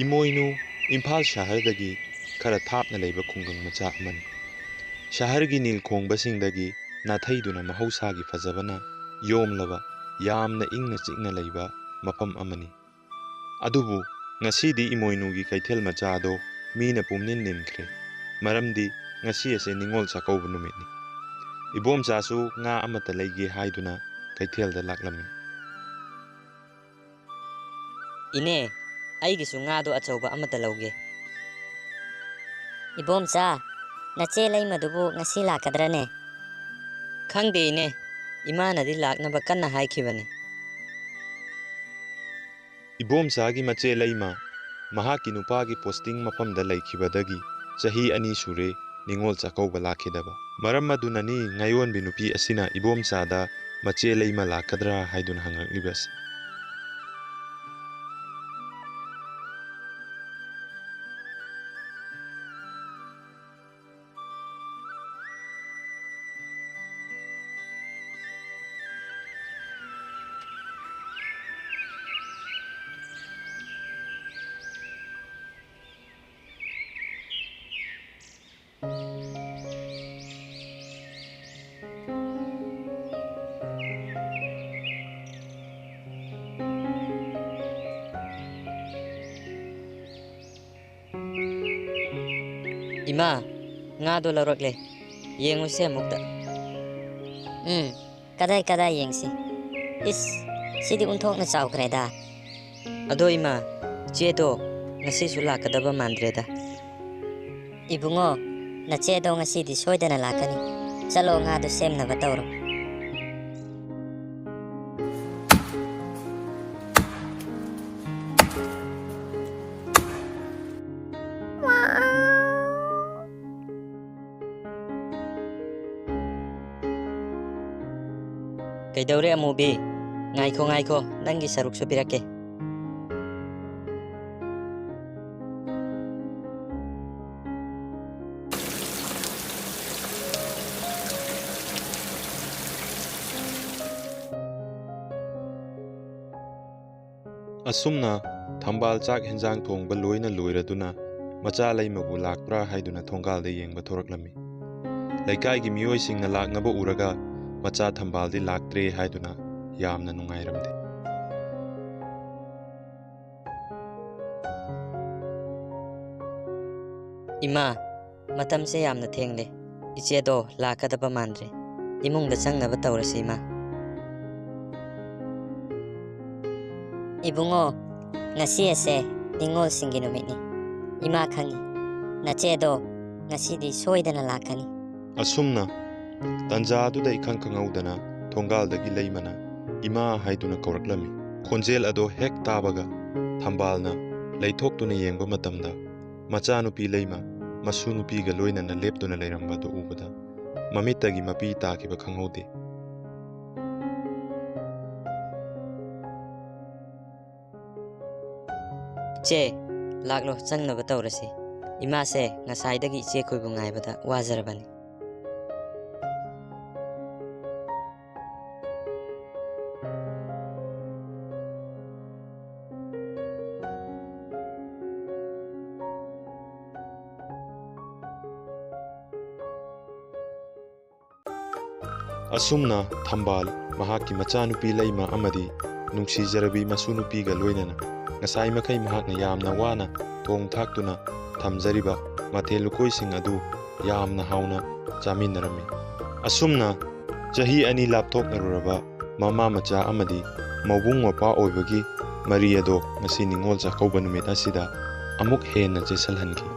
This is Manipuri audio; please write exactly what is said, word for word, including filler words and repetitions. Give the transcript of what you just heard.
ꯏꯃꯣꯏꯅꯨ ꯏꯝꯐꯥꯜ ꯁꯍꯔꯗꯒꯤ ꯈꯔ ꯊꯥꯞꯅ ꯂꯩꯕ ꯈꯨꯡꯒꯪ ꯃꯆꯥ ꯑꯃꯅꯤ꯫ ꯁꯍꯔꯒꯤ ꯅꯤꯜ ꯈꯣꯡꯕꯁꯤꯡꯗꯒꯤ ꯅꯥꯊꯩꯗꯨꯅ ꯃꯍꯧꯁꯥꯒꯤ ꯐꯖꯕꯅ ꯌꯣꯝꯂꯕ ꯌꯥꯝꯅ ꯏꯪꯅ ꯆꯤꯛꯅ ꯂꯩꯕ ꯃꯐꯝ ꯑꯃꯅꯤ꯫ ꯑꯗꯨꯕꯨ ꯉꯁꯤꯗꯤ ꯏꯃꯣꯏꯅꯨꯒꯤ ꯀꯩꯊꯦꯜ ꯃꯆꯥ ꯑꯗꯣ ꯃꯤꯅ ꯄꯨꯝꯅꯤꯟ ꯅꯤꯟꯈ꯭ꯔꯦ꯫ ꯃꯔꯝꯗꯤ ꯉꯁꯤ ꯑꯁꯦ ꯅꯤꯉꯣꯜ ꯆꯥꯛꯀꯧꯕ ꯅꯨꯃꯤꯠꯅꯤ꯫ ꯏꯕꯣꯝꯆꯥꯁꯨ ꯉꯥ ꯑꯃꯠꯇ ꯂꯩꯒꯦ ꯍꯥꯏꯗꯨꯅ ꯀꯩꯊꯦꯜꯗ ꯂꯥꯛꯂꯝꯃꯤ꯫ ꯏꯅꯦ, ꯑꯩꯒꯤꯁꯨ ꯉꯥꯗꯣ ꯑꯆꯧꯕ ꯑꯃꯠꯇ ꯂꯧꯒꯦ꯫ ꯏꯕꯣꯝꯆꯥ, ꯅꯆꯦ ꯂꯩꯃꯗꯨꯕꯨ ꯉꯁꯤ ꯂꯥꯛꯀꯗ꯭ꯔꯅꯦ? ꯈꯪꯗꯦ ꯏꯅꯦ, ꯏꯃꯥꯅꯗꯤ ꯂꯥꯛꯅꯕ ꯀꯟꯅ ꯍꯥꯏꯈꯤꯕꯅꯤ꯫ ꯏꯕꯣꯝꯆꯥꯒꯤ ꯃꯆꯦ ꯂꯩꯃ ꯃꯍꯥꯛꯀꯤ ꯅꯨꯄꯥꯒꯤ ꯄꯣꯁꯇꯤꯡ ꯃꯐꯝꯗ ꯂꯩꯈꯤꯕꯗꯒꯤ ꯆꯍꯤ ꯑꯅꯤ ꯁꯨꯔꯦ ꯅꯤꯉꯣꯜ ꯆꯥꯛꯀꯧꯕ ꯂꯥꯛꯈꯤꯗꯕ꯫ ꯃꯔꯝ ꯑꯗꯨꯅꯅꯤ ꯉꯥꯌꯣꯟꯕꯤ ꯅꯨꯄꯤ ꯑꯁꯤꯅ ꯏꯕꯣꯝꯆꯥꯗ ꯃꯆꯦ ꯂꯩꯃ ꯂꯥꯛꯀꯗ꯭ꯔꯥ ꯍꯥꯏꯗꯨꯅ ꯍꯪꯉꯛꯂꯤꯕꯁꯤ꯫ ꯏꯃꯥ, ꯉꯥꯗꯣ ꯂꯧꯔꯛꯂꯦ꯫ ꯌꯦꯡꯉꯨꯁꯦ ꯑꯃꯨꯛꯇ꯫ ꯎꯝ, ꯀꯗꯥꯏ ꯀꯗꯥꯏ ꯌꯦꯡꯁꯤ? ꯏꯁ, ꯁꯤꯗꯤ ꯑꯣꯟꯊꯣꯛꯅ ꯆꯥꯎꯈ꯭ꯔꯦꯗ꯫ ꯑꯗꯣ ꯏꯃꯥ, ꯏꯆꯦꯗꯣ ꯉꯁꯤꯁꯨ ꯂꯥꯛꯀꯗꯕ ꯃꯥꯟꯗ꯭ꯔꯦꯗ꯫ ꯏꯕꯨꯡꯉꯣ, ꯅꯆꯦꯗꯣ ꯉꯁꯤꯗꯤ ꯁꯣꯏꯗꯅ ꯂꯥꯛꯀꯅꯤ꯫ ꯆꯠꯂꯣ, ꯉꯥꯗꯨ ꯁꯦꯝꯅꯕ ꯇꯧꯔꯣ꯫ ꯀꯩꯗꯧꯔꯦ ꯑꯃꯨꯕꯤ? ꯉꯥꯏꯈꯣ, ꯉꯥꯏꯈꯣ, ꯅꯪꯒꯤ ꯁꯔꯨꯛꯁꯨ ꯄꯤꯔꯛꯀꯦ꯫ ꯑꯁꯨꯝꯅ ꯊꯝꯕꯥꯜ ꯆꯥꯛ ꯍꯦꯟꯖꯥꯡ ꯊꯣꯡꯕ ꯂꯣꯏꯅ ꯂꯣꯏꯔꯗꯨꯅ ꯃꯆꯥ ꯂꯩꯃꯕꯨ ꯂꯥꯛꯄ꯭ꯔꯥ ꯍꯥꯏꯗꯨꯅ ꯊꯣꯡꯒꯥꯜꯗ ꯌꯦꯡꯕ ꯊꯣꯔꯛꯂꯝꯃꯤ꯫ ꯂꯩꯀꯥꯏꯒꯤ ꯃꯤꯑꯣꯏꯁꯤꯡꯅ ꯂꯥꯛꯅꯕ ꯎꯔꯒ ꯃꯆꯥ ꯊꯝꯕꯥꯜꯗꯤ ꯂꯥꯛꯇ꯭ꯔꯦ ꯍꯥꯏꯗꯨꯅ ꯌꯥꯝꯅ ꯅꯨꯡꯉꯥꯏꯔꯝꯗꯦ꯫ ꯏꯃꯥ, ꯃꯇꯝꯁꯦ ꯌꯥꯝꯅ ꯊꯦꯡꯂꯦ꯫ ꯏꯆꯦꯗꯣ ꯂꯥꯛꯀꯗꯕ ꯃꯥꯟꯗ꯭ꯔꯦ꯫ ꯏꯃꯨꯡꯗ ꯆꯪꯅꯕ ꯇꯧꯔꯁꯤ, ꯏꯃꯥ꯫ ꯏꯕꯨꯡꯉꯣ, ꯉꯁꯤ ꯑꯁꯦ ꯅꯤꯉꯣꯜꯁꯤꯡꯒꯤ ꯅꯨꯃꯤꯠꯅꯤ꯫ ꯏꯃꯥ ꯈꯪꯉꯤ, ꯅꯆꯦꯗꯣ ꯉꯁꯤꯗꯤ ꯁꯣꯏꯗꯅ ꯂꯥꯛꯀꯅꯤ꯫ ꯑꯁꯨꯝꯅ ꯇꯟꯖꯥꯗꯨꯗ ꯏꯈꯪ ꯈꯪꯍꯧꯗꯅ ꯊꯣꯡꯒꯥꯜꯗꯒꯤ ꯂꯩꯃꯅ "ꯏꯃꯥ" ꯍꯥꯏꯗꯨꯅ ꯀꯧꯔꯛꯂꯝꯃꯤ꯫ ꯈꯣꯟꯖꯦꯜ ꯑꯗꯣ ꯍꯦꯛ ꯇꯥꯕꯒ ꯊꯝꯕꯥꯜꯅ ꯂꯩꯊꯣꯛꯇꯨꯅ ꯌꯦꯡꯕ ꯃꯇꯝꯗ ꯃꯆꯥꯅꯨꯄꯤ ꯂꯩꯃ ꯃꯁꯨ ꯅꯨꯄꯤꯒ ꯂꯣꯏꯅꯅ ꯂꯦꯞꯇꯨꯅ ꯂꯩꯔꯝꯕꯗꯨ ꯎꯕꯗ ꯃꯃꯤꯠꯇꯒꯤ ꯃꯄꯤ ꯇꯥꯈꯤꯕ ꯈꯪꯍꯧꯗꯦ꯫ ꯏꯆꯦ, ꯂꯥꯛꯂꯣ, ꯆꯪꯅꯕ ꯇꯧꯔꯁꯤ꯫ ꯏꯃꯥꯁꯦ ꯉꯁꯥꯏꯗꯒꯤ ꯏꯆꯦ ꯈꯣꯏꯕꯨ ꯉꯥꯏꯕꯗ ꯋꯥꯖꯔꯕꯅꯤ꯫ ꯑꯁꯨꯝꯅ ꯊꯝꯕꯥꯜ ꯃꯍꯥꯛꯀꯤ ꯃꯆꯥꯅꯨꯄꯤ ꯂꯩꯃ ꯑꯃꯗꯤ ꯅꯨꯡꯁꯤꯖꯔꯕꯤ ꯃꯁꯨ ꯅꯨꯄꯤꯒ ꯂꯣꯏꯅꯅ ꯉꯁꯥꯏ ꯃꯈꯩ ꯃꯍꯥꯛꯅ ꯌꯥꯝꯅ ꯋꯥꯅ ꯊꯣꯡ ꯊꯥꯛꯇꯨꯅ ꯊꯝꯖꯔꯤꯕ ꯃꯊꯦꯜ ꯂꯨꯀꯣꯏꯁꯤꯡ ꯑꯗꯨ ꯌꯥꯝꯅ ꯍꯥꯎꯅ ꯆꯥꯃꯤꯟꯅꯔꯝꯃꯤ꯫ ꯑꯁꯨꯝꯅ ꯆꯍꯤ ꯑꯅꯤ ꯂꯥꯞꯊꯣꯛꯅꯔꯨꯔꯕ ꯃꯃꯥ ꯃꯆꯥ ꯑꯃꯗꯤ ꯃꯕꯨꯡ ꯃꯧꯄ꯭ꯋꯥ ꯑꯣꯏꯕꯒꯤ ꯃꯔꯤ ꯑꯗꯣ ꯉꯁꯤ ꯅꯤꯉꯣꯜ ꯆꯥꯛꯀꯧꯕ ꯅꯨꯃꯤꯠ ꯑꯁꯤꯗ ꯑꯃꯨꯛ ꯍꯦꯟꯅ ꯆꯦꯠꯁꯤꯜꯍꯟꯈꯤ꯫